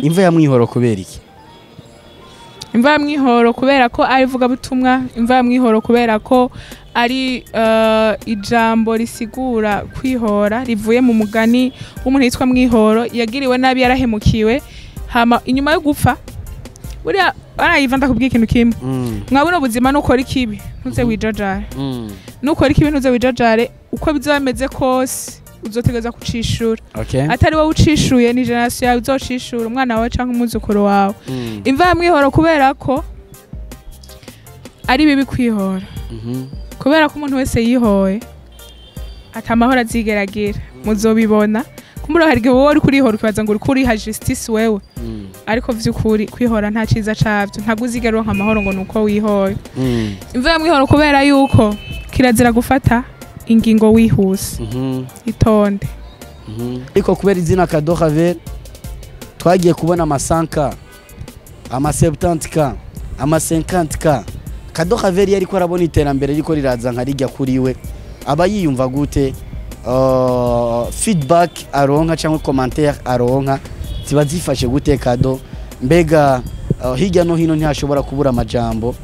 Imva ya Mwihoro kubera iki? Imva ya Mwihoro kubera ko ari ivugabutumwa. Imva ya Mwihoro kubera ko ari ijambo risigura kwihora, rivuye mu mugani w'umuntu yitwa Mwihoro yagiriwe nabi, yarahemukiwe, hama inyuma yo gupfa buriya barayiva. Ndakubwira ikintu kimwe: mwabona ubuzima, nukora ikibi ntuze wijajare. Nukora ikibi ntuze wijajare, uko bizoba bimeze kose uzotegereza kucishura. Atari wowe ucishuye, ni génération yawe uzocishura, umwana wawe canke umwuzukuru wawe. Imva ya Mwihoro kubera ko ari bibi kwihora, kubera ko umuntu wese yihoye ata amahoro azigera agira. Muzobibona kumbura hari igihe wowe uri kurihora ukibaza ngo uriko uriha justice wewe, ariko vy'ukuri kwihora nta ciza cavyo, ntabwo uzigera uronka amahoro ngo nuko wihoye. Imva ya Mwihoro kubera yuko kirazira gufata ingingo wihuse, itonde. Ariko kubera izina Cadeau Ravelle, twagiye kubona ama 100K, ama 70K, ama 50K. Cadeau Ravelle yariko arabona iterambere riko riraza nka rijya kuri we, aba yiyumva gute? Feedback aronka cyangwa commentaire aronka ziba zifashe gute, Cadeau? Mbega hirya no hino ntihashobora kubura amajambo?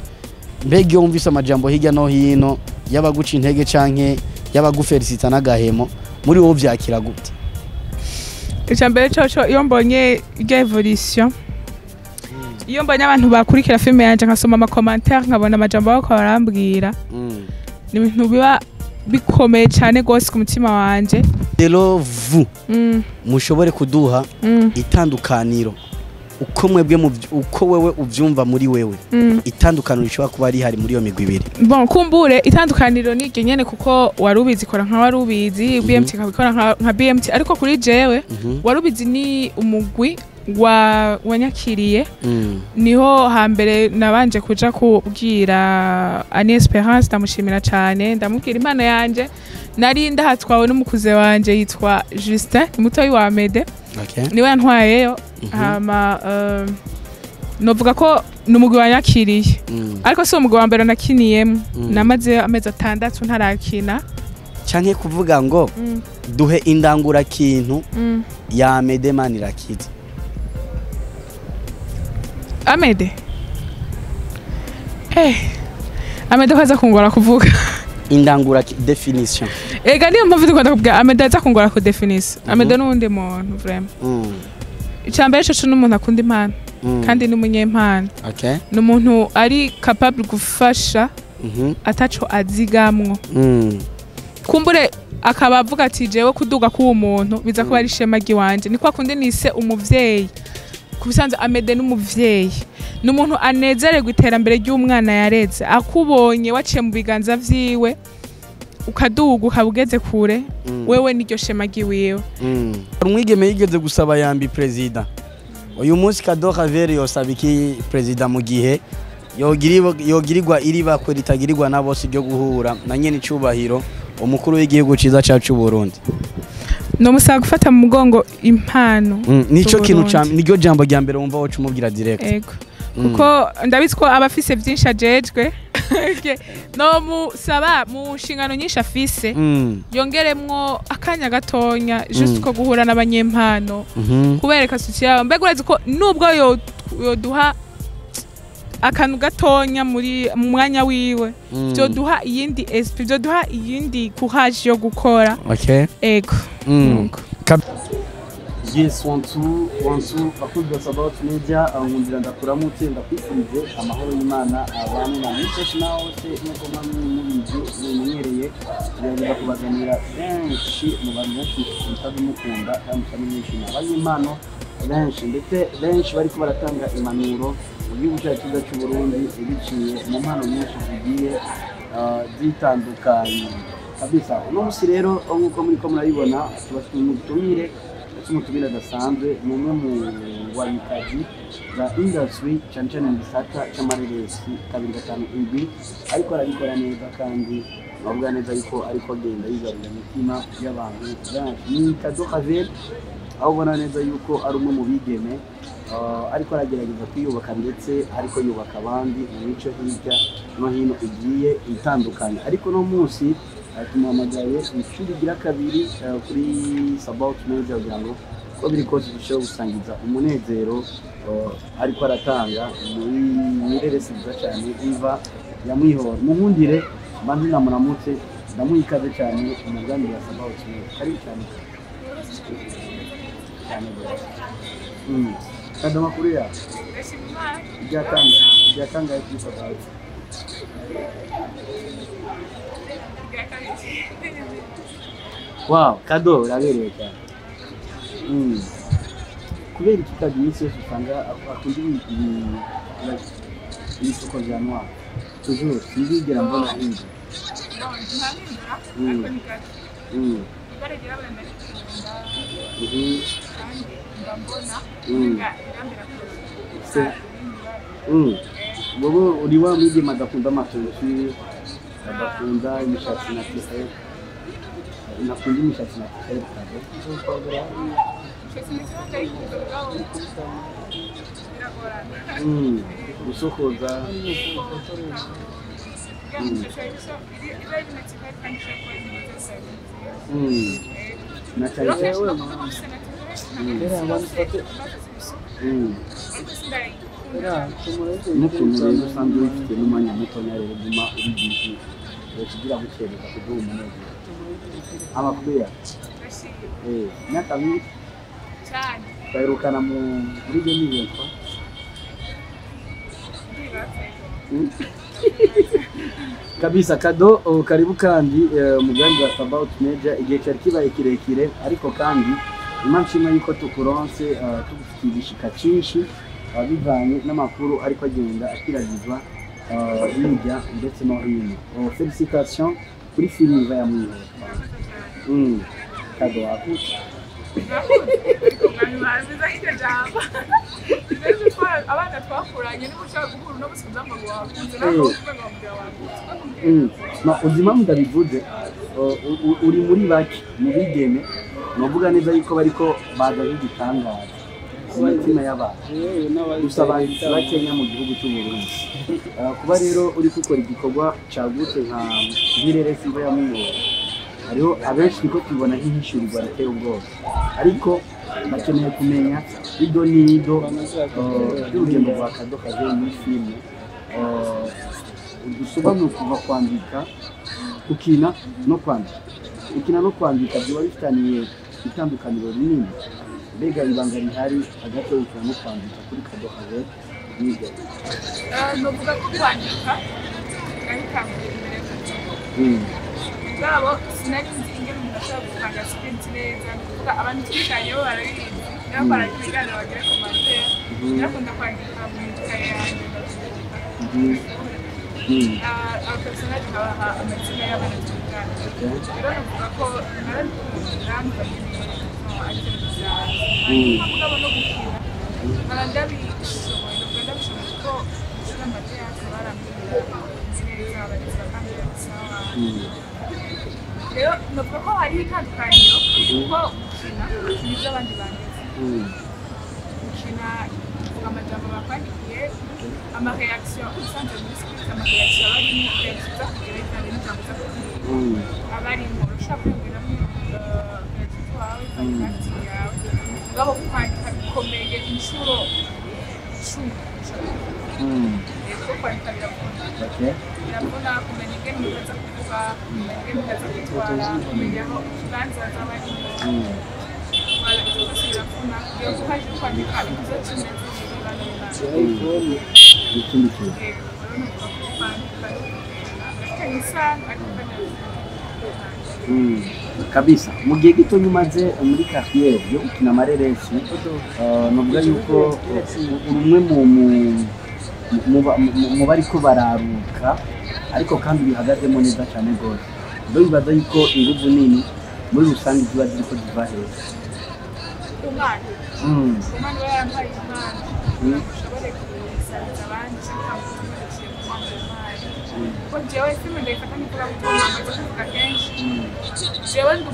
Mbega iyo wumvise amajambo hirya no hino y'abaguca intege canke y'abagufelicita n'agahemo, muri wowe vyakira gute? Icya mbere coco, iyo mbonye irya évolution, iyo mbonye abantu bakurikira filime yanje, nkasoma ama commentaire, nkabona amajambo bariko barambwira, ni ibintu biba bikomeye cyane rwose ku mutima wanje. Rero vu mushobore kuduha itandukaniro uko mwebwe uko wewe uvyumva muri wewe, itandukaniro rishobora kuba rihari muri iyo migwi ibiri. Bon, kumbure itandukaniro ni iryo nyene, kuko Warubizi ikora nka Warubizi, BMT ikabikora nka BMT, ariko kuri jewe Warubizi ni umugwi wa wanyakiriye. Niho hambere nabanje kuja kubwira Annie Esperance, ndamushimira cyane, ndamubwira impano yanje. Nari ndahatwawe n'umukuze wanje yitwa Justin, mutoyi wa Mede, niwe yantwayeyo. Hama novuga ko ni umugwi wanyakiriye, ariko si umugwi wa mbere nakiniyemo. Namaze amezi 6 ntarakina. Canke kuvuga ngo duhe indangurakintu ya Amede Manirakiza. Amede, Amede ko aza kungora kuvuga. Indangura définition. Ega niyo mpamvu ndikunda kubwira Amede aza kungora ku définissa. Amede n'uwundi muntu vraiment. Icambere coco n'umuntu akunda impano kandi n'umunyempano. Ni umuntu ari capable gufasha ataco azigamwo. Kumbure akaba avuga ati: "Jewe kuduga k'uwo muntu biza kuba ari ishema ry'iwanje." Ni kwa kundi nise umuvyeyi. Ku bisanzwe Amede n'umuvyeyi, ni umuntu anezererwa iterambere ry'umwana yareze. Akubonye waciye mu biganza vyiwe ukaduga ukaba ugeze kure, wewe n'iryo shema ry'iwiwe. Umwigeme yigeze gusaba yambi perezida. Uyu munsi Cadeau Ravelle yosaba iki perezida mu gihe yogirirwa iribakwe ritagirirwa na bose ryo guhura na nyene icubahiro umukuru w'igihugu ciza cacu Burundi? Nomusaba gufata mu mugongo impano Nico kintu ca z'Uburundi. Niryo jambo rya mbere wumva woca umubwira direct? Ego, kuko ndabizi ko aba afise vyinshi ajejwe. Nomusaba mu nshingano nyinshi afise yongeremwo akanya gatonya juste ko guhura n'abanyempano, kubereka soutien yabo. Mbega urazi ko nubwo yoduha akantu gatonya muri mu mwanya wiwe, vyoduha iyindi esprit, vyoduha iyindi courage yo gukora. Ego. Nuko. Yes, one two one two, bakunzi ba Sabaut Media, nkundira ndakuramutse, ndakwifurije amahoro y'Imana abane na mwese na hose. Nk'uko mwamwe mubizi mumenyereye, tugerageza kubazanira benshi mu bantu benshi musanzwe mukunda kandi musanzwe mwishimira, abanyempano benshi, ndetse benshi bariko baratanga impanuro mu gihugu cyacu cyiza cy'u Burundi biciye mu mpano nyinshi zigiye zitandukanye kabisa. Uno munsi rero, nk'uko muriko murabibona, tubafitiye umutumire, ndetse umutumire adasanzwe. Ni umwe mu ngwanyikazi za industry, cyane cyane mu gisata c'amareresi 257, ariko arabikora neza kandi bavuga neza yuko ariko agenda yigarurira imitima y'abantu benshi. Ni Cadeau Ravelle, aho ubona neza yuko ari umwe mu bigeme ariko aragerageza kwiyubaka, ndetse ariko yubaka abandi mu mico hirya no hino igiye itandukanye. Ariko no munsi tumuhamagaye inshuro igira kabiri kuri Sabaut Media kugira ngo Uko biri kose dushobora gusangiza umunezero ariko aratanga muri mireresi nziza cyane Imva ya Mwihoro. Munkundire mbanze ndamuramutse, ndamuha ikaze cyane umugambi wa Sabaut Media. Karibu cyane cyane rwose. Kado, amakuru yawe? Ibya kangahe kuri Sabaut? Wow, Kado uraberewe cyane. Kubera iki Kado iminsi yose usanga akunda like, ibisuko vya noir? Toujours sinzigera mbona hindi. Wowe uri wa mwigeme adakunda amatonki, adakunda imishatsi naturelle, nakunda imishatsi naturelle Kado? Gusokoza. Na cyane. N'ukuntu rero usanzwe wifitiye n'umwanya mutonya rero, guma uri busy kugira gukereza kuduha umunezero. Amakuru ya imyaka myinshi twaherukana muri 2023. Kabisa Kado, karibu kandi umugambi wa Sabaut Media. Igihe cyari kibaye kirekire, ariko kandi Imana nshimwe yuko tukuronse, tugufitiye igishika cyinshi, bivanye n'amakuru ariko agenda akwiragizwa hirya ndetse no hino. Félicitations kuri filime Imva ya Mwihoro. Kado wakutse. Abana twakuranye niba ushaka guhura no gusubiza ngo wakunze nawe uvuga ngo wambwira wakunze. No, uzi impamvu ndabivuze? Uri muri bake mu bigeme novuga neza yuko bariko baza nk'igitangaza mu mitima y'abantu. Gusa abanditsi bakenya mu gihugu cy'u Burundi. Kuba rero uri gukora igikorwa cagutse nka nk'ireresi Imva ya Mwihoro, hariho abenshi niko tubibona nk'ihishurirwa riteye ubwoba, ariko bakeneye kumenya ido n'ido y'urugendo rwa Kado Kazeyi muri filime. Dusobanura kuva kwandika, gukina no kwandika. Gukina no kwandika biba bifitaniye itandukaniro rinini. Mbega ibanga rihari hagati yo gukina no kwandika kuri Kado Kazeyi n'ibyo? Novuga ko kwandika nabitanguye imbere bwabo. Sinari nzi ingene umuntu ashobora gupanga script neza. Ni ukuvuga abantu twiganye bo barabizi, niba baragira ibiganiro bagira commentaire. Narakunda kwandika mu ikaye yanjye, ndabyandika abapersonage, nkabaha amazina y'abana twigana. Rero navuga ko narabikunda, numva nyene ari ibintu vyanjye. Hanyuma mugabo no gukina nkaba ndabishoboye, navuga ndabishoboye kuko ishuri amathéâtre barambwira nzi neza, abarezi bakambwira ati sawa. Rero navuga ko hariho itandukaniro, kuko gukina ni ibyo abandi banditse. Gukina uvuga amajambo bakwandikiye, amaréaction usanzwe muri script, amaréaction aba arimo, réaction uza kugira bivanye n'ijambo uza kubwira aba arimo. Urashobora kwiyumviramo réaction wawe bivanye n'acting yawe. Mugabo kwandika bikomeye inshuro 10. Kuko kwandika biravuna. Biravuna kumenya ingene umuntu aza kuvuga, kumenya ingene umuntu aza kwitwara, kumenya aho ikibanza azaba arimo. Voilà, ivyo vyose biravuna. Iyo uhaje kwandika épisode 12 bantu. Ikindi kintu. Yego, rero novuga ko kwandika bifitanye isano, ariko kandi Kabisa mu gihe gito umaze muri carrière yo gukina amareresi, novuga yuko uri umwe mu bariko bararuka, ariko kandi bihagazemo neza cyane rwose. Ndo bibaza yuko inguvu nini muri rusange ziba ziriko ziva hehe? Umwana. Umwana we yarampaye impano kugira ngo ushobore kuyisangiza abandi cyangwa ubutumwa biciye mu mpano yampaye. Kuko jewe filime ndayifata nk'ivugabutumwa, maze kuvuga kenshi. Jewe ndi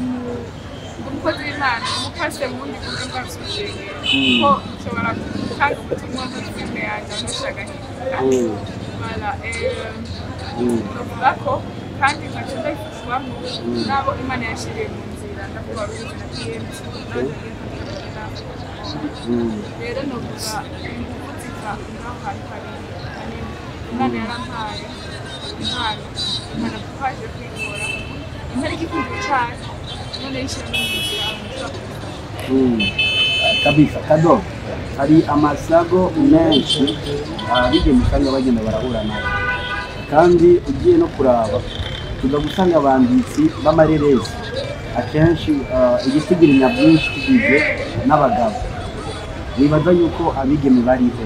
umukozi w'Imana, umupasiteri mu bundi buryo bwabisubije, kuko nshobora gutanga ubutumwa muri filime yanjye abantu benshi bagahinduka. Voilà, novuga ko kandi nkaca ndayifashwamo n'abo Imana yashiriye mu nzira, ndavuga Ruzi na PMT n'abandi bagiye batandukanye. Rero novuga ingufu ziva ngaho hantu habiri hanini. Imana yarampaye impano, Imana twaje kwikora, Imana igikundiro cayo, none yishira no mu nzira nshobora kubikora. Kabisa. Kado, hari amasago menshi abigeme usanga bagenda barahura nayo, kandi ugiye no kuraba tuza gusanga abanditsi b'amareresi akenshi igitigirinya byinshi kigizwe n'abagabo. Wibaza yuko abigeme bariho?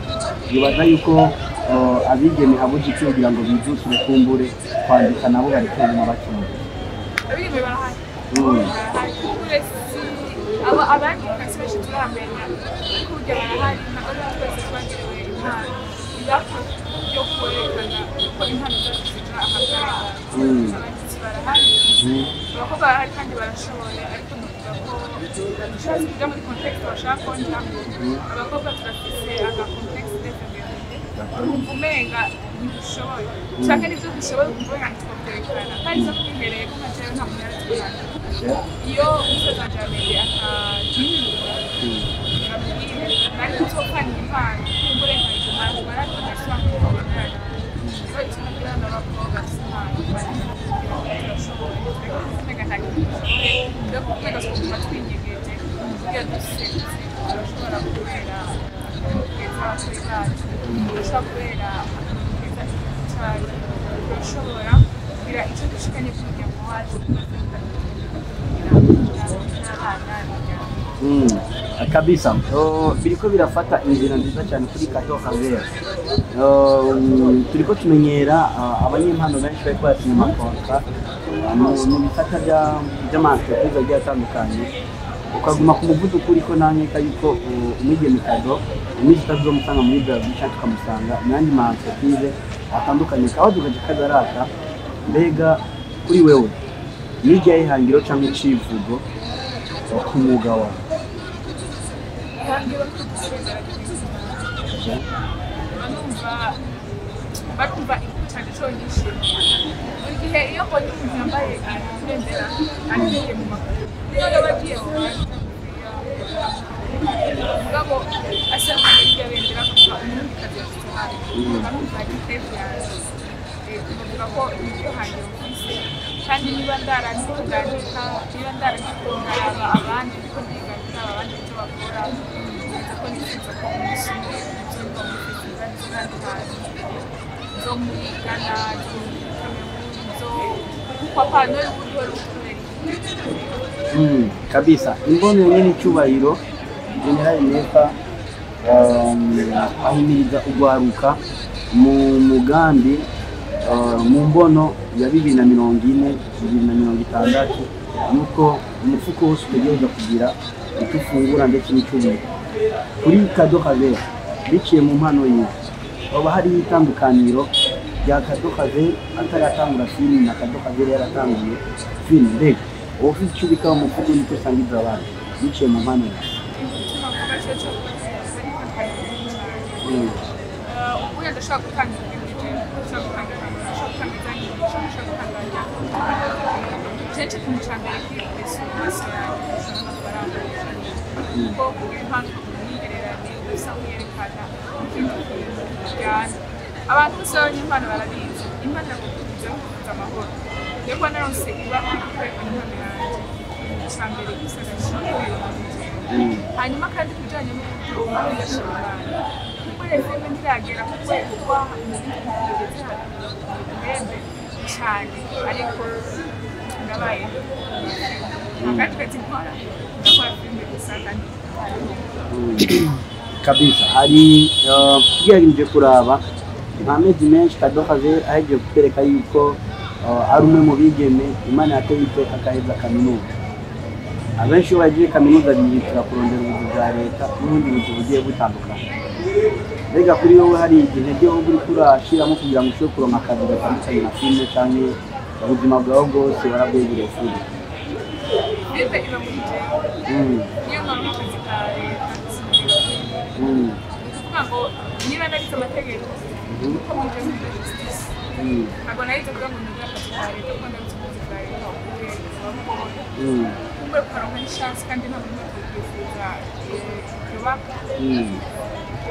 Wibaza yuko abigeme habuze iki kugira ngo bijukire kumbure kwandika, nabo bari kuguma bakina? Abigeme barahari. Barahari kumbure, si abo abandika si benshi turamenya, ariko burya barahari. Ntabwo ari twese twagerewe impano ibakwe yo kwerekana uko impano zacu zija ahagaragara. Abanditsi barahari, abakobwa barahari kandi barashoboye, ariko novuga ko ushatse kuja muri contexte bashaka konjamwo, abakobwa turafise aga complexe d'infériorité, ukumva umenga ntidushoboye, canke n'ivyo dushoboye ukumva umenga ntitwovyerekana, kandi ivyo twihereye ko nka jewe nta muntu yaratubihana. Iyo umusaza wanje yamenye akanyinura ngamubwire nari kuzopfana impano, kumbure nkayigumana ariko ntasubira kubibona. Rero icyo nabwira n'abakobwa bafise impano, turashoboye, ariko umenga nta kintu dushoboye, rero kumenga twoguma twinyegeje kugira duserutse. Turashobora kubera akantu keza abasore bacu, turashobora kubera akantu keza igihugu cacu, turashobora kugira ico dushikanye ku muryango wacu, kugira n'abana n'imiryango. Kabisa. Biriko birafata inzira nziza cyane kuri Kado Kavera. Turiko tumenyera abanyempano benshi bariko barasinya ama contrats mu bisata by'ama entreprise agiye atandukanye, ukaguma ku muvuduko uriko, nta nkeka yuko umwigeme Kado iminsi itazomusanga muri Brazil cyangwa tukamusanga mu yandi ma entreprise atandukanye. Kabazo kaje kagaraka: mbega kuri wewe niryahe ihangiro cyangwa icivugo ku mwuga wawe? Ihangiro ni ugusezera. Barumva cyane cyonyine buri gihe iyo mbonye umuntu yambaye ibendera agiye mu maguru, niyo yaba agiye mu mugabo aserukanye iryo bendera, kuva umurundikazi yashyize hano, barumva igitebo yanjye. Bavuga ko niryo hangiro mfise, kandi niba ndara ndiko ndandika, niba ndara ndiko ndaraba abandi, ndiko ndiga ndaba abandi icyo bakora, ko nifuza ko umunsi umwe nzoba muri festival z'ahandi hantu, zo muri Ghana, zo muri Cameroon, zo kuko apana y'ubundi wari kubera. Kabisa. Imbono nyene icyubahiro General Nefa ahimiriza ugwaruka mu mugambi mu mbono ya 2040, 2060, yuko umufuko wose utegerezwa kugira icyo ufungura ndetse n'icyo ubika. Kuri Kado Kavera, biciye mu mpano yiwe, hoba hariho itandukaniro rya Kado Kavera ataratangura filime na Kado Kavera yaratanguye filime? Mbega uba ufite icyo ubika mu mufuko n'icyo usangiza abandi biciye mu mpano yawe? Igituma mvuga cyo cyo ari itandukaniro cyane. Ubu ndashobora gutanga ibintu, ndashobora gutanga, ndashobora gutanga izanyigisho, ndashobora gutanga kenshi. Ikintu cya mbere kiri ku isi mu maso yanjye kurusha n'amafaranga, kuko kugira impano umwihererane usa nk'uyerekana ikindi kintu kijyana. Abantu bose b'abanyempano barabizi, impano irakuduza no kuvuza amahoro. Rero kuba naronse ibakwe ryo kwerekana impano yanjye, ikintu cya mbere gusa agaciro. Hanyuma kandi ku bijyanye n'uburyo, ubu ndashima Imana kuko rero filime ntiragera ku rwego rwa mu bindi bihugu bigeze hano cyane, ariko ndabaye akandi kazi nkora, ndakora filime gusa kandi. Kabisa. Hari tugerageje kuraba nta mezi menshi Kado Kavera ahejeje kutwereka yuko ari umwe mu bigeme Imana yateye iteka akaheza kaminuza. Abenshi iyo bagiye kaminuza bihitira kurondera ubuzi bwa leta n'ubundi buzi bugiye butandukanye. Mbega kuri wowe hari intege wowe uriko urashiramo kugira ngo ushobore kuronka akazi gatandukanye na filime, canke ubuzima bwawe bwose warabweguriye filime? Filime iba muri jewe. Niyo mpamvu akazi ka leta sinigera filime. Ni ukuvuga ngo niba narize amategeko kuko mwinjiye muri justice, ntabwo narize kugira ngo nigire akazi ka leta, kuko ndabizi ubuzi bwa leta ubuhe buba bugoye. Kumbe kukaronka n'ishansi, kandi nta muntu tubyifuza byubaka.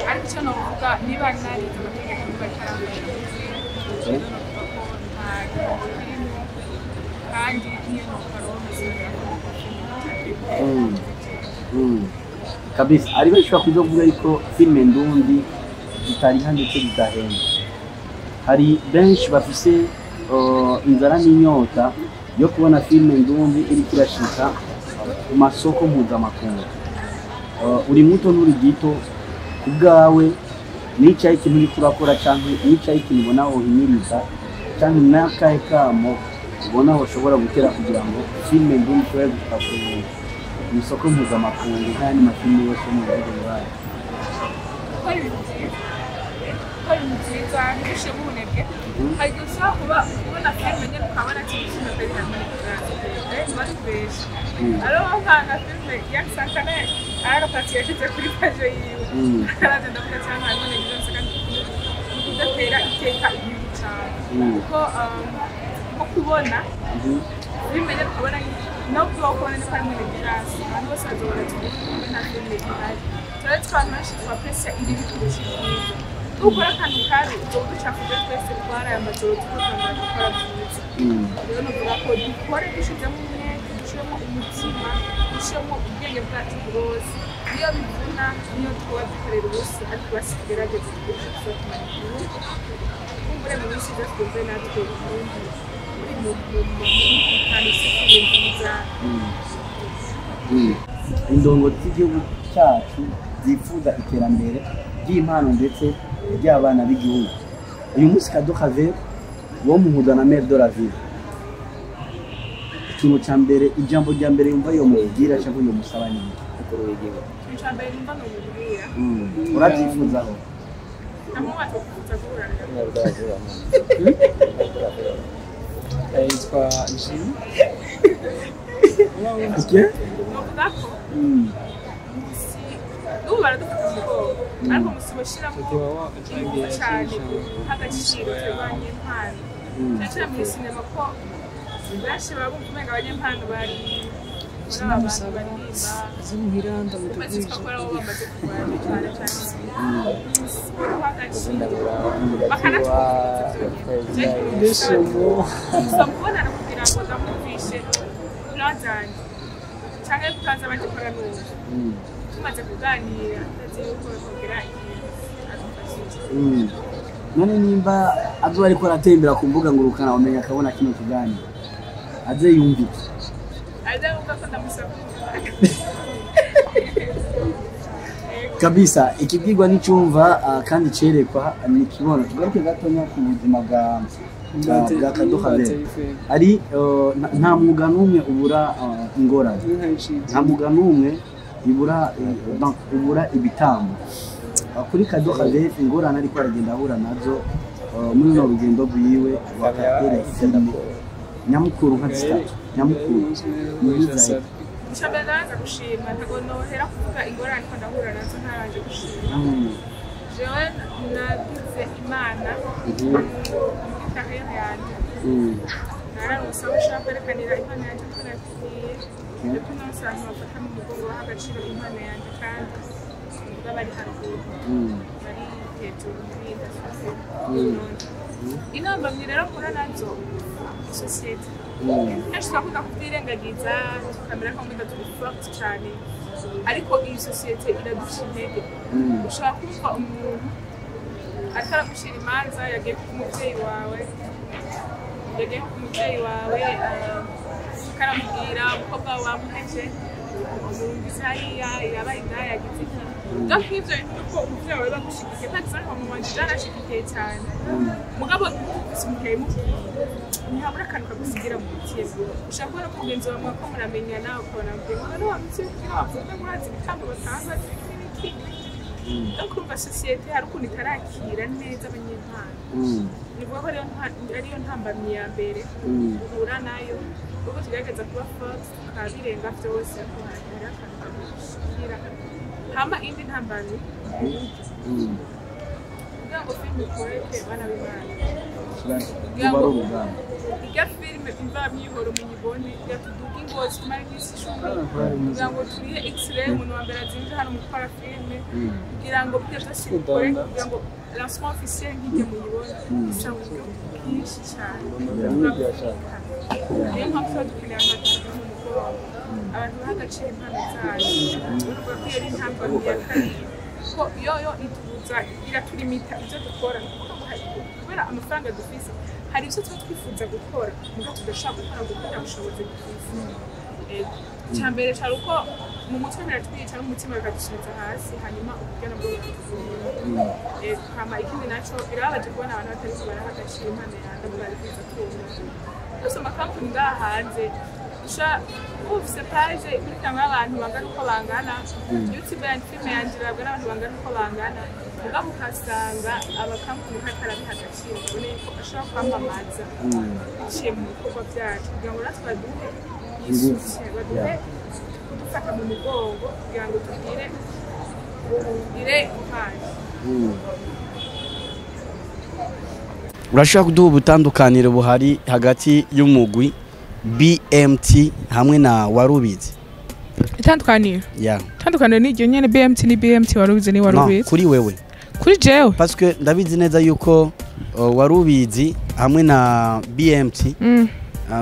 Ariko icyo novuga, niba narize amategeko, niba itaramfasha, rero novuga ko nta gihombo kirimo, kandi niyo nokaronka sinzira ko. Kabisa, ari benshi bakunze kuvuga yuko filime ndundi zitariha ndetse zidahenda. Hari benshi bafise inzara n'inyota yo kubona filime ndundi iriko irashika ku masoko mpuzamakungu. Uri muto nturi gito, ku bwawe nicaye ikintu uriko urakora, canke nicaye ikintu ubona wohimiriza, canke n'akahe kamo ubona woshobora gutera kugira ngo filime ndundi ishobore gushika ku isoko mpuzamakungu nk'ayandi mafilime yose yo mu bihugu bibaye? Gukora ibintu byiza, gukora ibintu byiza, ntibishiremo ubunebwe. Hari igihe ushobora kuba ubona filime nyine ukabona ati iyi filime kweri harimo n'ibyo batubesha. Ariho nkanga filime ya Sankara arapati yashyize kuri page yiwe, araza ndavuga cyane harimo n'ibyo, kandi ni kudatera iteka igihugu cyawe, kuko nko kubona filime nyine ukabona no kuba ukabona niko harimo negligence, abantu bose bazobona ati ubu nta filime ihari. Turetse abantu benshi twapresiya ibibi kurusha ibyiza. Nukora akantu kabi uzoba uducafuje twese, twaraye amajoro turiko gukora byiza. Rero nuvuga ko dukore dushizemo umwete, dushiremo umutima, dushiremo ubwenge bwacu bwose, niyo bivuna, niyo twaba dukorera ubusa, ariko basi tugerageze tugire icyo tumara igihugu. Kumbure mu minsi iza twumve natwe Burundi muri mu kantu isi nziza. Indongozi z'igihugu cyacu zifuza iterambere ry'impano ndetse ry'abana b'igihugu, uyu munsi Kado Kave wo muhuza na maire de la ville, ikintu cya mbere, ijambo rya mbere yumva yomubwira cyangwa yomusaba ni iki? Mukuru w'igihugu. Ikintu ca mbere numva nomubwira, Urabyifuzaho? Hamwe watokuza guhura nawe. Yitwa Jim. Okay? Novuga ko musi n'ubu baradufata umugongo, ariko musi bashiramo ingufu cyane nk'agaciro twebwe abanyempano, cyane cyane muri sinema, ko benshi baba bumva umenga abanyempano bari muri aba bantu baririmba. Twese twakora abo bamaze kurwanya cyane cyane agaciro bakanatwumviriza byonyine. Gusa mubonana kugira ngo ndamwumvishe plan zanjye canke plan z'abandi dukora n'ubu, tumaze kuganira ndazi yuko kugira ikintu adufashije. None nimba azoba ariko aratembera ku mbuga ngurukana wamenya akabona kino kiganiro, aze yumva iki? Aza yumva ko ndamusaba. Kabisa, ikibwirwa n'icyumva, kandi cerekwa nikibona. Tugaruke gatonya ku buzima bwa Kado Kavere. Ari nta mwuga n'umwe ubura ingorane, nta mwuga n'umwe ibura donc ubura ibitambo. Kuri Kado Kavere, ingorane ariko aragenda ahura nazo muri runo rugendo rwiwe rwa carrière filime, nyamukuru nka zitatu nyamukuru ni izahe? Icambere ndabanza gushima. Ntago nohera kuvuga ingorane ko ndahura nazo ntabanje gushima. Jewe nagize Imana muri carrière yanje, nararonse aho nshobora kwerekanira impano yanje ko nakwiye, ndetse nonse abantu bafata mu mugongo, baha agaciro impano yanje, kandi bavuga bari haruguru, bari hejuru muri industry y'Uburundi. Intambamyi rero mpura nazo, sosiyete. Kenshi turakunda kubyirengagiza, tukamera nkaho umenga turi forte cyane, ariko iyi sosiyete iraduca intege. Ushobora kumva umuntu ariko aragucira imanza, yagiye ku mubyeyi wawe, yagiye ku mubyeyi wawe, karamubwira umukobwa wawe wamuheje, umwumvise hariya yabaye indaya, yagize iki. Donc nk'ivyo bintu, nuko umuvyeyi wawe bagushigikiye, par exemple mama wanje yarashigikiye cyane, mugabo ufise umuntu yabimubwiye, ntihabura akantu kagusigira mu mutima. Ushobora kubona ko mugenzi wawe mwako muramenyana, ukabona mubwiye ngo none wamutse kugira wavuga ngo urazi ibitambo batanga n'iki n'iki. Donc urumva sosiyete hari ukuntu itarakira neza abanyempano. Nivuga ko ariyo ntambamyi ya mbere uhura nayo, kuko tugerageza kuba forte tukabirenga byose, ariko hari akantu kagushikira. Hama indi ntambamyi, uburyo Kugira ngo filime ikoreke, bana b'Imana, Kugira ngo urugamba. Irya filime Imva Myihoro muyibone, yatuduga ingozi tumara iminsi 10 kugira ngo turihe x-ray, umuntu wa mbere azinze hano mu gukora filime, kugira ngo bijya byose bikoreke, kugira ngo lancement officiel nk'ijye muyibone, bisaba uburyo bwinshi cyane. Niyo mpamvu tuba dukeneye abantu badufata mu mugongo, abantu baha agaciro impano zacu. Urumva ko iyo ari intambwe ya kabiri, ko yoyo itubuza, iraturimita ibyo dukora. Ni ukuvuga ngo kubera amafaranga dufise, hari ibyo tuba twifuza gukora muga tudashobora gukora kuko nta bushobozi dufise. Ego. Icya mbere cari uko mu mutwe biratwica no mu mutima bikadusubiza hasi, hanyuma uburyo nabwo bukatuvura. Ego, hama ikindi naco, birababaje kubona abantu batariko baraha agaciro impano yawe ngo barabwiza tunga. Gusa amakampani ngaha hanze, ufise page ikurikiranwa n'abantu bangana uko bangana, YouTube yanjye, filime yanjye irabwa n'abantu bangana uko bangana, mugabo ukasanga amakampani ntatarabiha agaciro, ubone yuko ashobora kwamamaza biciye mu bikorwa byacu, kugira ngo natwe baduhe yisutse, baduhe kudufata mu mugongo kugira ngo tugire impano. Urashobora kuduha ubutandukaniro buhari hagati y'umugwi BMT hamwe na Warubizi? Itandukaniro? Yeah. Itandukaniro ni iryo nyene: BMT ni BMT, Warubizi ni No, Warubizi. Kuri wewe. Kuri jewe? Parce que ndabizi neza yuko Warubizi hamwe na BMT,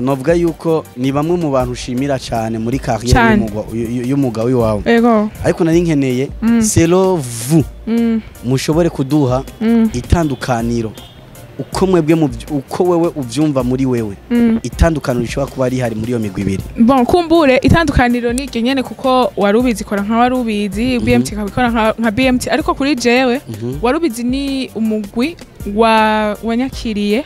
novuga yuko ni bamwe mu bantu ushimira cyane muri carrière Cane. y'umwuga w'iwawe, ariko nari nkeneye, selon vous, mushobore kuduha itandukaniro uko mwebwe uko wewe uvyumva muri wewe, itandukaniro rishobora kuba rihari muri iyo migwi ibiri. Bon, kumbure itandukaniro ni iryo nyene, kuko Warubizi ikora nka Warubizi, BMT ikaba ikora nka BMT, ariko kuri jewe, Warubizi ni umugwi wa wanyakiriye.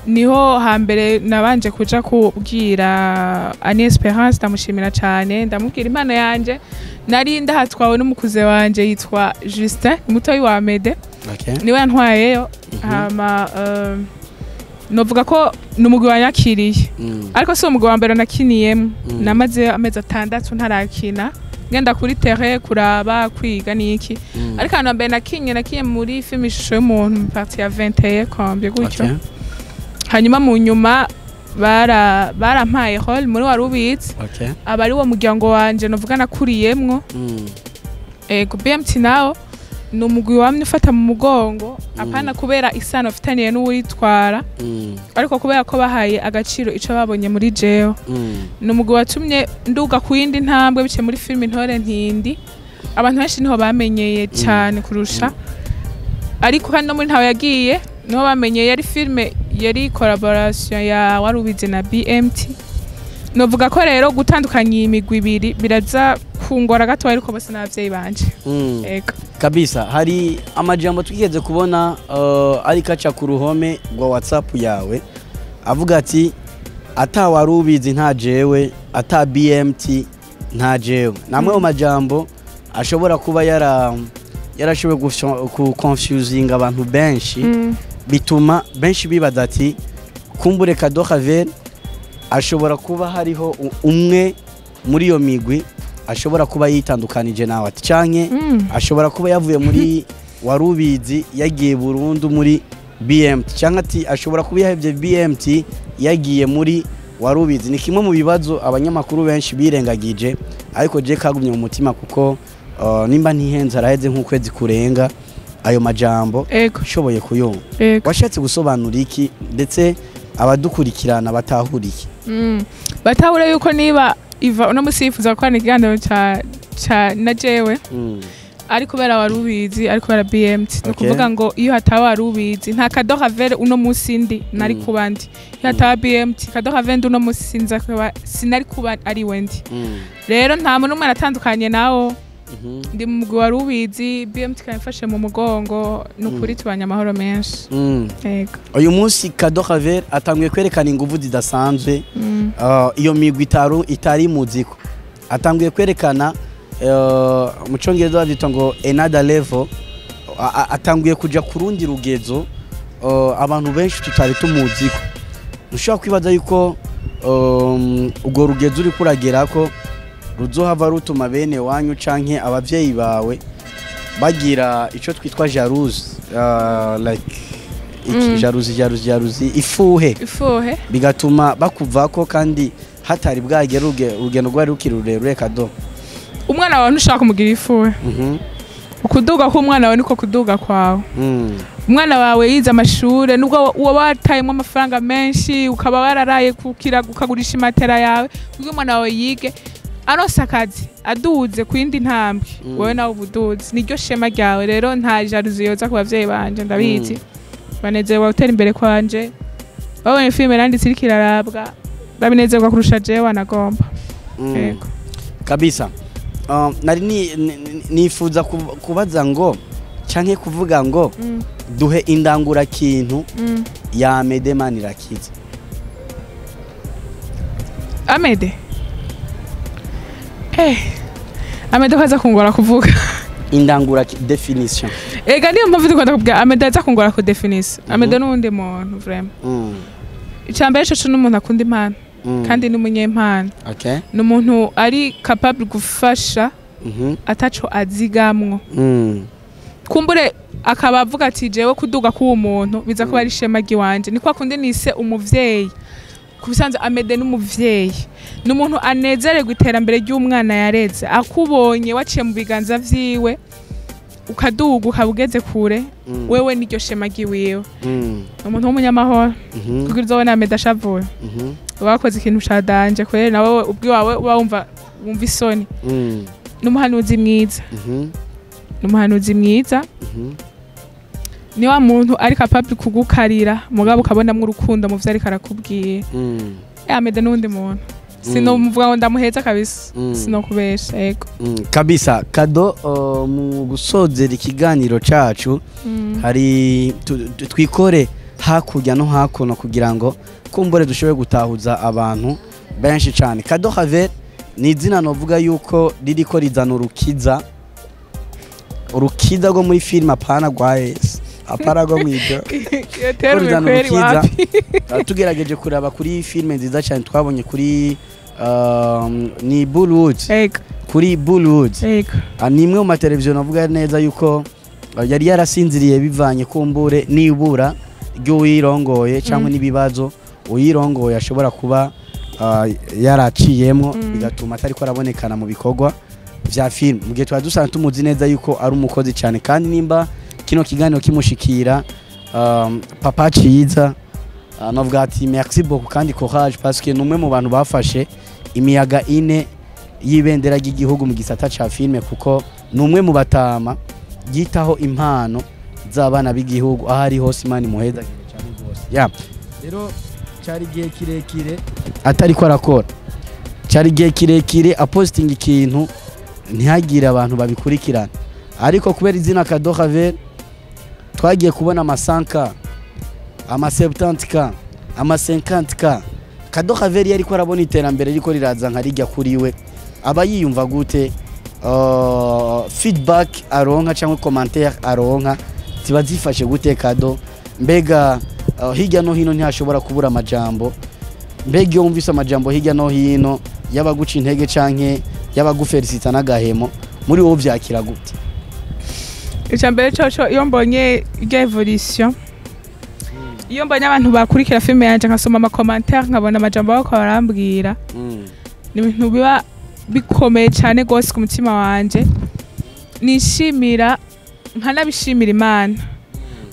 Niho hambere nabanje kuja kubwira Annie Esperance, ndamushimira cyane, ndamubwira impano yanje. Nari ndahatwawe n'umukuze wanje yitwa Justin, umutoyi wa Mede. Niwe yantwayeyo. Hama novuga ko ni umugwi wanyakiriye, ariko si umugwi wa mbere nakiniyemo. Namaze amezi 6 ntarakina, ngenda kuri terrain kuraba, kwiga niki. Ariko ahantu hambere nakinye muri film Ishusho y'Umuntu, mu partie ya 21 combien gutyo. Hanyuma mu nyuma barampaye rôle muri Warubizi. Aba ari wo muryango wanje novuga nakuriyemwo. Ego, BMT nawo ni umugwi wamye ufata mu mugongo, apana kubera isano afitaniye n'uwitwara, ariko kubera ko bahaye agaciro ico babonye muri jewe. Ni umugwi watumye nduga ku yindi ntambwe biciye muri filime Intore Ntindi. Abantu benshi niho bamenyeye cyane kurusha, ariko kandi no muri Ntawe Yagiye niho bamenyeye. Yari filime, yari collaboration ya Warubizi na BMT. Novuga ko rero gutandukanya iyi migwi ibiri biraza kungora gato, ariko bose n'abavyeyi banje. Ego. Kabisa, hari amajambo twigeze kubona ariko aca ku ruhome rwa WhatsApp yawe avuga ati: "Ata Warubizi nta jewe, ata BMT nta jewe." Namwe mu majambo ashobora kuba yarashoboye ku confusinga abantu benshi, bituma benshi bibaza ati: "Kumbure Cadeau Ravelle ashobora kuba hariho umwe muri iyo migwi ashobora kuba yitandukanije nawe", ati canke ashobora kuba yavuye muri Warubizi yagiye burundu muri BMT, cyangwa ati ashobora kuba yahevye BMT yagiye muri Warubizi. Ni kimwe mu bibazo abanyamakuru benshi birengagije, ariko je kagumye mu mutima, kuko nimba ntihenze araheze nk'ukwezi kurenga ayo majambo nshoboye kuyumva. Washatse gusobanura iki, ndetse abadukurikirana batahura iki? Batahura yuko niba iva uno musi yifuza gukorana ikiganiro ca na jewe, ari kubera Warubizi, ari kubera BMT. Ni ukuvuga ngo iyo hataba Warubizi, nta Cadeau Ravelle uno musi ndi nari kuba ndi. Iyo hataba BMT, Cadeau Ravelle ndi uno musi sinza kuba, sinari kuba ari we ndi. Rero nta muntu n'umwe aratandukanye nawo. Ndi mu mugwi Warubizi, BMT ikaba mu mugongo. Ni ukuri tubanye amahoro menshi. Yego. Uyu munsi Cadeau Ravelle atanguye kwerekana inguvu zidasanzwe. Iyo migwi itari muziko atanguye kwerekana, mu Congereza bavyita ngo another level. Atanguye kuja ku rundi rugezo, abantu benshi tutari tumuziko. Ushobora kwibaza yuko urwo rugezo uriko uragerako ruzohava rutuma bene wanyu canke abavyeyi bawe Bagira ico twitwa jalouse, like iki, jalousie, ifuhe. Ifuhe. Bigatuma bakuvako kandi hatari bwagera urugendo rwari rukiri rurerure, Kado. Umwana wawe ntushaka kumugira ifuhe. Ukuduga k'umwana wawe niko kuduga kwawe. Umwana wawe yize amashure, nubwo uba watayemwo amafaranga menshi, ukaba wararaye kukira, ukagurisha imatera yawe kugira umwana wawe yige, aronse akazi, aduze ku yindi ntambwe, wowe nawe uba uduze, niryo shema ryawe. Rero nta jalousie yoza ku bavyeyi banje, ndabizi. Banezerwa gutera imbere kwanje. Babonye filime nanditse iriko irarabwa, babinezerwa kurusha jewe wanagomba. Yego. Kabisa. Nari nifuza kubaza ngo canke kuvuga ngo duhe indangurakintu ya Amede Manirakiza. Amede, Amede ko aza kungora kuvuga. Indangura définition. Ega niyo mpamvu dukunda kubwira Amede aza kungora ku définir Amede n'uwundi muntu vraiment. Icambere coco n'umuntu akunda impano kandi n'umunyempano. Ni umuntu ari capable gufasha ataco azigamwo. Kumbure akaba avuga ati jewe kuduga k'uwo muntu biza kuba ari ishema ry'iwanje. Ni kwa kundi nise umuvyeyi. Ku bisanzwe Amede n'umuvyeyi, ni umuntu anezererwa iterambere ry'umwana yareze. Akubonye waciye mu biganza vyiwe ukaduga, ukaba ugeze kure, wewe niryo shema ry'iwiwe. Ni umuntu w'umunyamahoro. Kugira uzobone Amede ashavuye, uba wakoze ikintu ca danger kubera nawe ubwiwawe uba wumva isoni. Ni umuhanuzi mwiza. Ni umuhanuzi mwiza. Ni wa muntu ari capable kugukarira, mugabo ukabonamwo urukundo mu vyo ariko arakubwira. Amede n'uwundi muntu, sinomuvuga ngo ndamuheza kabisa. Sinokubesha, yego. Kabisa. Kado, mu gusozera ikiganiro cacu, hari twikore hakurya no hakuno kugira ngo kumbure dushobore gutahuza abantu benshi cyane. Kado Haver ni izina novuga yuko ririko rizana urukiza, urukiza rwo muri filime, apana rwa Yesu, apana rwo mw'ijoro. Iyo terme rizana kweri urukiza. Wapi. Tugerageje kuraba kuri filime nziza cyane twabonye kuri ni Bullwood. Yego. Kuri Bullwood. Yego. Ni imwe mu mateleviziyo navuga neza yuko yari yarasinziriye bivanye kumbure nibura ry'uwirongoye cyangwa n'ibibazo uyirongoye ashobora kuba yaraciyemo, bigatuma atariko arabonekana mu bikorwa vya film, mu gihe twari dusanzwe tumuzi neza yuko ari umukozi cyane. Kandi nimba kino kiganiro kimushikira, papa Ciza, navuga ati merci beaucoup kandi courage, parce que ni umwe mu bantu bafashe imiyaga ine y'ibendera ry'igihugu mu gisata ca filime, kuko ni umwe mu batama yitaho impano z'abana b'igihugu aho ari hose. Imana imuhezagire cyane rwose. Ya rero cyari igihe kirekire atariko arakora, cyari igihe kirekire apostinga ikintu ntihagire abantu babikurikirana, ariko kubera izina Kado Haver twagiye kubona ama 100K, ama 70K, ama 50K. Kado Haver yariko arabona iterambere riko riraza nka rijya kuri we, aba yiyumva gute? Feedback aronka cyangwa commentaire aronka ziba zifashe gute, Kado? Mbega hirya no hino ntihashobora kubura amajambo? Mbega iyo wumvise amajambo hirya no hino y'abaguca intege canke y'abagufelicita n'agahemo, muri wowe vyakira gute? Icya mbere coco, iyo mbonye irya évolution, iyo mbonye abantu bakurikira filime yanje, nkasoma ama commentaire, nkabona amajambo bariko barambwira, ni ibintu biba bikomeye cyane rwose ku mutima wanje. Nishimira nkanabishimira Imana,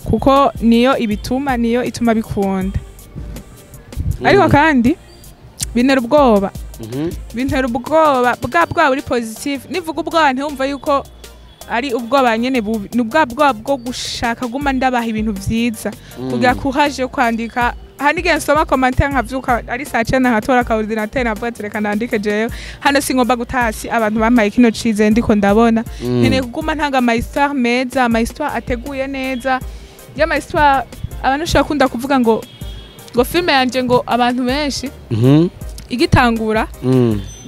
kuko niyo ibituma, niyo ituma bikunda. Ariko kandi bintera ubwoba. Bintera ubwoba bwa bwoba buri positive. Nivuga ubwoba ntiwumva yuko ari ubwoba nyene bubi, ni ubwa bwoba bwo gushaka guma ndabaha ibintu vyiza, kugira courage yo kwandika. Hari n'igihe nsoma commentaire nkavyuka ari saa cenda, nkatora ka ordinateur, navuga ati reka nandike, jewe hano singomba gutasi abantu bampaye kino cize ndiko ndabona. Nkeneye kuguma ntanga ama histoire meza, ama histoire ateguye neza, y'ama histoire abantu ushobora kunda kuvuga ngo filime yanje, ngo abantu benshi igitangura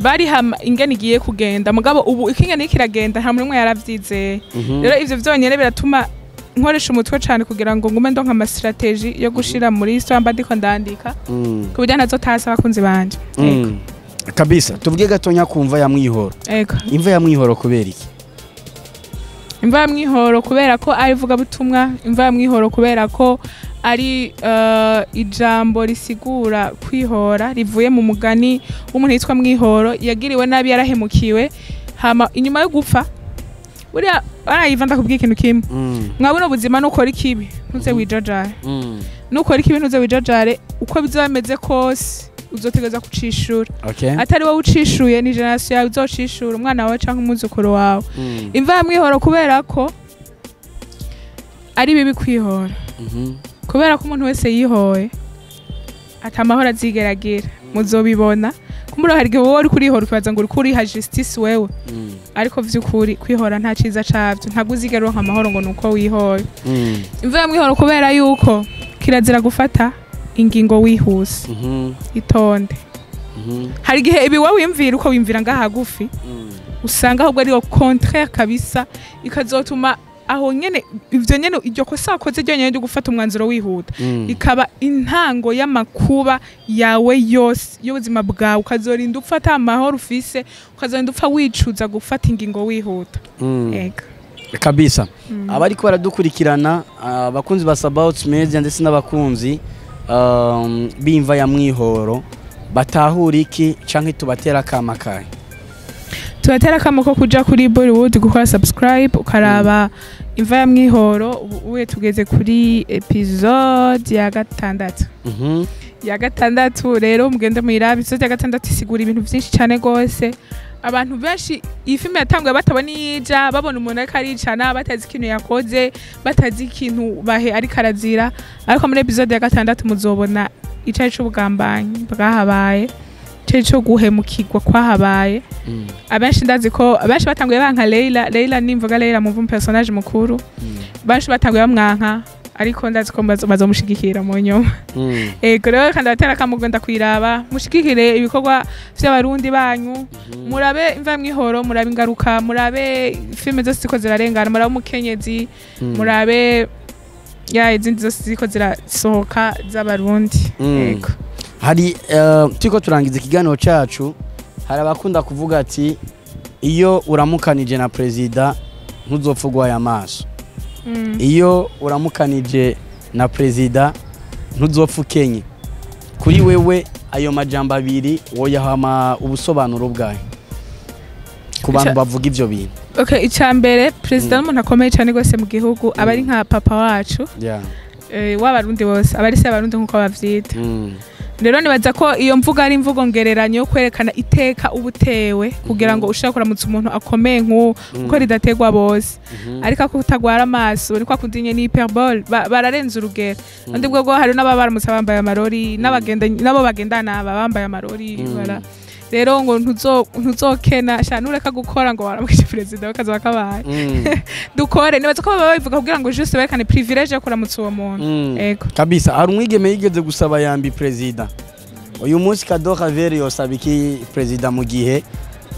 bari hama ingene igiye kugenda, mugabo ubu ikingene iriko iragenda nta muntu umwe yaravyizeye. Rero ivyo vyonyene biratuma nkoresha umutwe cane kugira ngo ngume ndonka ama stratégie yo gushira muri histoire mba ndiko ndandika, ku buryo ntazotasa abakunzi banje. Ego. Kabisa. Tuvuge gatonya kumva ya Mwihoro. Ego. Imva ya Mwihoro kubera iki? Imva ya Mwihoro kubera ko ari ivugabutumwa. Imva ya Mwihoro kubera ko ari ijambo risigura kwihora, rivuye mu mugani w'umuntu yitwa Mwihoro, yagiriwe nabi, yarahemukiwe, hama inyuma yo gupfa buriya barayiva. Ndakubwiye ikintu kimwe: mwabona ubuzima, nukora ikibi ntuze wijajare. Nukora ikibi ntuze wijajare, uko bizoba bimeze kose uzotegereza kucishura. Atari wowe ucishuye, ni génération yawe uzocishura, umwana wawe canke umwuzukuru wawe. Imva ya Mwihoro kubera ko ari bibi kwihora, kubera ko umuntu wese yihoye ata amahoro azigera agira. Muzobibona kumbura, hari igihe wowe uri kurihora ukibaza ngo uriko uriha justice wewe, ariko vy'ukuri kwihora nta ciza cavyo, ntabwo uzigera uronka amahoro ngo nuko wihoye. Imva ya Mwihoro kubera yuko kirazira gufata ingingo wihuse. Itonde. Hari igihe ibi wowe wiyumvira uko wiyumvira ngaha hagufi, usanga ahubwo ari contraire kabisa, ikazotuma aho nyene ivyo nyene, iryo kosa wakoze ryonyene ryo gufata umwanzuro wihuta, ikaba intango y'amakuba yawe yose y'ubuzima bwawe, ukazorinda upfa ata amahoro ufise, ukazorinda upfa wicuza gufata ingingo wihuta. Ega. Kabisa. Abariko baradukurikirana, abakunzi ba Sabaut Media ndetse n'abakunzi b'Imva ya Mwihoro, batahura iki canke tubatera akama kahe? Tubatera akamo ko kuja kuri Bollywood gukora subscribe, ukaraba Imva ya Mwihoro. Ubu uye tugeze kuri episode ya 6. Ya 6 rero, mugende muyirabe. Episode ya 6 isigura ibintu byinshi cyane gose. Abantu benshi iyi filime yatanguye batabona iyija, babona umuntu ariko aricana, batazi ikintu yakoze, batazi ikintu bahe ariko arazira, ariko muri episode ya 6 muzobona icari c'ubugambanyi bwahabaye, icari co guhemukirwa kwahabaye. Abenshi ndazi ko abenshi batanguye banka Leila. Leila, nimvuga Leila mumva personnage mukuru. Benshi batanguye bamwanka, ariko ndazi ko bazomushigikira mu nyuma. Ego rero, kandi abatera akamugenda kuyiraba, mushigikire ibikorwa vy'Abarundi banyu, murabe Imva Mwihoro, murabe Ingaruka, murabe filime zose ziko zirarengana, murabe Umukenyezi, murabe ya izindi zose ziko zirasohoka z'Abarundi. Ego. Hari turiko turangiza ikiganiro cacu, hari abakunda kuvuga ati iyo uramukanije na perezida ntuzopfa ugwaye amaso, iyo uramukanije na perezida ntuzopfa ukenye. Kuri wewe ayo majambo abiri woyahama ubusobanuro bwayo ku bantu bavuga ivyo bintu? Okay, icya mbere, perezida n'umuntu akomeye cyane rwose mu gihugu, aba ari nka papa wacu, w'Abarundi bose, aba ari se Abarundi nk'uko bavyita. Rero nibaza ko iyo mvugo ari imvugo ngereranyo yo kwerekana iteka uba utewe kugira ngo ushobore kuramutsa umuntu akomeye nk'uwo, kuko ridategwa bose. Ariko ako utagwara amaso ni kwa kundi nyene, ni hyperbole, bararenza urugero. Undi bwo hari n'ababa baramutse bambaye amarori, n'abagenda nabo bagendana baba bambaye amarori. Rero ngo ntuzokena sha nureka gukora ngo waramukije perezida, bakazoba kabaye. Dukore. Nibaza ko baba babivuga kugira ngo juste berekane privilege yo kuramutsa uwo muntu. Ego. Kabisa. Hari umwigeme yigeze gusaba yambi perezida. Uyu munsi Cadeau Ravelle yosaba iki perezida mu gihe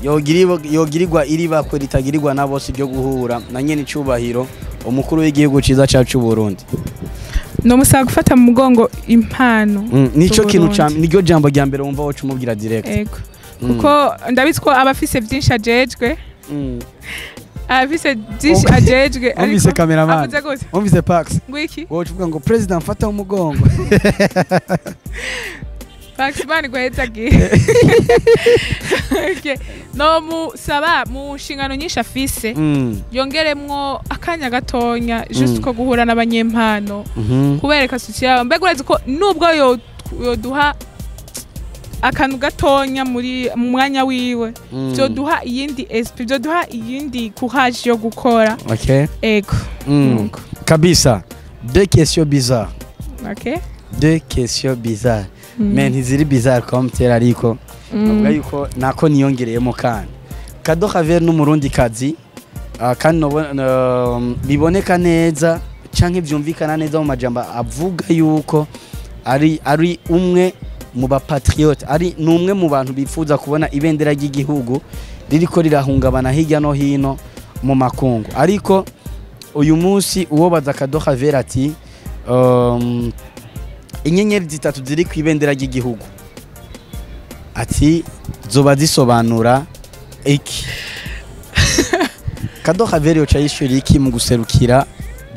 yogirirwa iribakwe ritagirirwa na bose ryo guhura na nyene icubahiro umukuru w'igihugu ciza cacu Burundi? Nomusaba gufata mu mugongo impano Nico kintu ca z'Uburundi. Niryo jambo rya mbere wumva woca umubwira direct? Ego, kuko ndabizi ko aba afise byinshi ajejwe. Aba afise byinshi ajejwe. Wumvise cameraman? Avuze gute? Wumvise Pax? Ngwiki? Wowe uvuga ngo president mfata umugongo. Pax bani guheza gihe. Okay. No musaba mu nshingano nyinshi afise, yongeremwo akanya gatonya juste ko guhura n'abanyempano, kubereka soutien yabo. Mbega urazi ko nubwo yoduha akantu gatonya muri mu mwanya wiwe, vyoduha iyindi esprit, vyoduha iyindi courage yo gukora. Ego. Nuko. Kabisa. Deux questions bizarres. Deux questions bizarres, mais ntiziri bizarre comme tel, ariko navuga yuko nako niyongereyemo kandi Cadeau Ravelle n'Umurundi kazi, kandi biboneka neza canke vyumvikana neza mu majambo avuga yuko ari umwe mu ba patriote, ari numwe mu bantu bifuza kubona ibendera ry'igihugu ririko rirahungabana hirya no hino mu makungu. Ariko uyu munsi uwo baza Cadeau Ravelle ati inyenyeri zitatu ziri ku ibendera ry'igihugu, ati zoba zisobanura iki? Kado Javier yoca yishura iki mu guserukira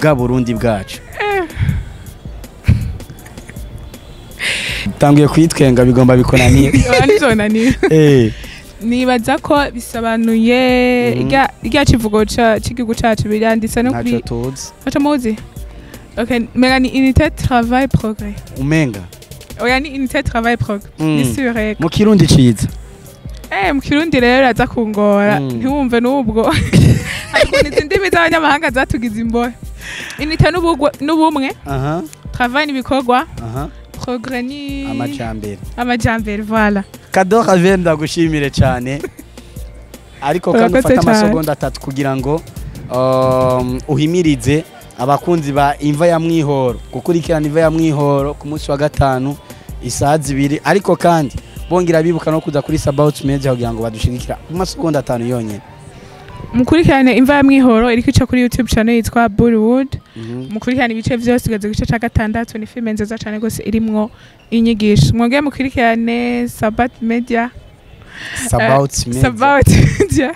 bwa Burundi bwacu? Tanguye kwitwenga, bigomba bikonaniye. Nivyo. Nibaza ko bisobanuye irya kivugo c'igihugu cacu, biranditse no Ntaco kuri tuzi. Ntaco muzi. Okay, mega ni unité, travail, progrès. Umenga. Oya, ni unité, travail, progrès. Ni sûr, ego. Mu Kirundi ciza. Mu Kirundi rero aza kungora. Ntiwumve n'ubwo ariko izi ndimi z'abanyamahanga zatugize imbohe. Unité n'ubumwe, travail n'ibikorwa, progrès ni Amajambere. Amajambere, voilà. Kado Javier, ndagushimire cyane, ariko kandi Urakoze ufate cyane. amasegonda 3 kugira ngo uhimirize abakunzi ba Imva ya Mwihoro gukurikirana Imva ya Mwihoro ku munsi wa gatanu isaha 2, ariko kandi bongera bibuka no kuza kuri Sabaut Media kugira ngo badushigikira mu masegonda 5 yonyene. Mukurikirane Imva ya Mwihoro, iriko ica kuri YouTube channel yitwa Bollywood. Mukurikirane ibice vyose kugeza ku gice ca gatandatu. Ni filime nziza cane gose irimwo inyigisho. Mwongere mukurikirane Sabat Media. Sabaut Media. Sabat Media.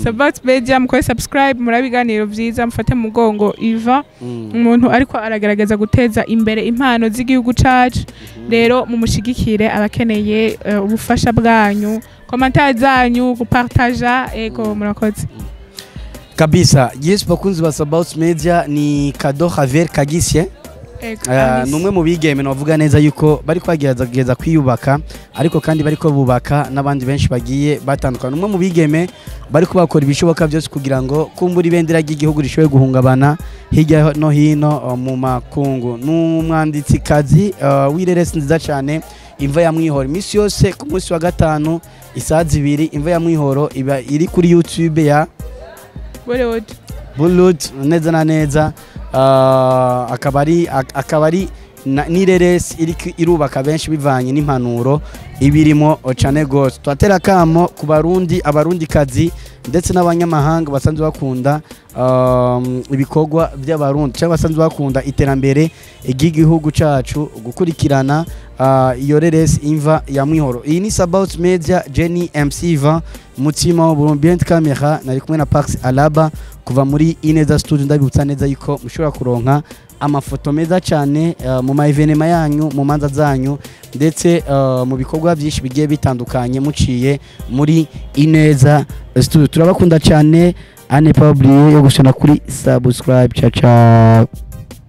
Sabat Media, mukore subscribe, murabe ibiganiro vyiza, mufate mu mugongo Iva, umuntu ariko aragerageza guteza imbere impano z'igihugu cacu. Rero mumushigikire, abakeneye ubufasha bwanyu, commentaires zanyu, gupartaja. Ego, murakoze. Kabisa, yes. Bakunzi ba Sabaut Media, ni Kado Javier Kagisye. Ego. Ni umwe mu bigeme navuga neza yuko bari kwagerageza kwiyubaka, ariko kandi bariko bubaka n'abandi benshi bagiye batandukana. Umwe mu bigeme bari bakora ibishoboka byose kugira ngo kumbura ibendera ry'igihugu rishobore guhungabana hirya no hino mu makungu. N'umwanditsikazi w'ireresi nziza cyane Imva ya Mwihoro. Iminsi yose ku munsi wa gatanu isaha 2, Imva ya Mwihoro iba iri kuri YouTube ya Bollywood. Bulut neza na neza. Akaba ari n'ireresi iri irubaka benshi bivanye n'impanuro ibirimo cane gose. Twatera kamo ku Barundi, Abarundi kazi ndetse n'abanyamahanga basanzwe bakunda ibikorwa by'Abarundi cyangwa basanzwe bakunda iterambere ry'igihugu cacu gukurikirana iyo reresi Imva ya Mwihoro. Iyi ni Sabaut Media, Jenny MC Ivan Mutima wa Burundi camera, nari kumwe na Pax Alaba kuva muri Ineza Studio. Ndabibutsa neza yuko mushobora kuronka amafoto meza cyane mu ma événements yanyu, mu manza zanyu, ndetse mu bikorwa byinshi bigiye bitandukanye muciye muri Ineza Studio. Turabakunda cyane, ane pas oublier yo gushana kuri subscribe. Ciao ciao.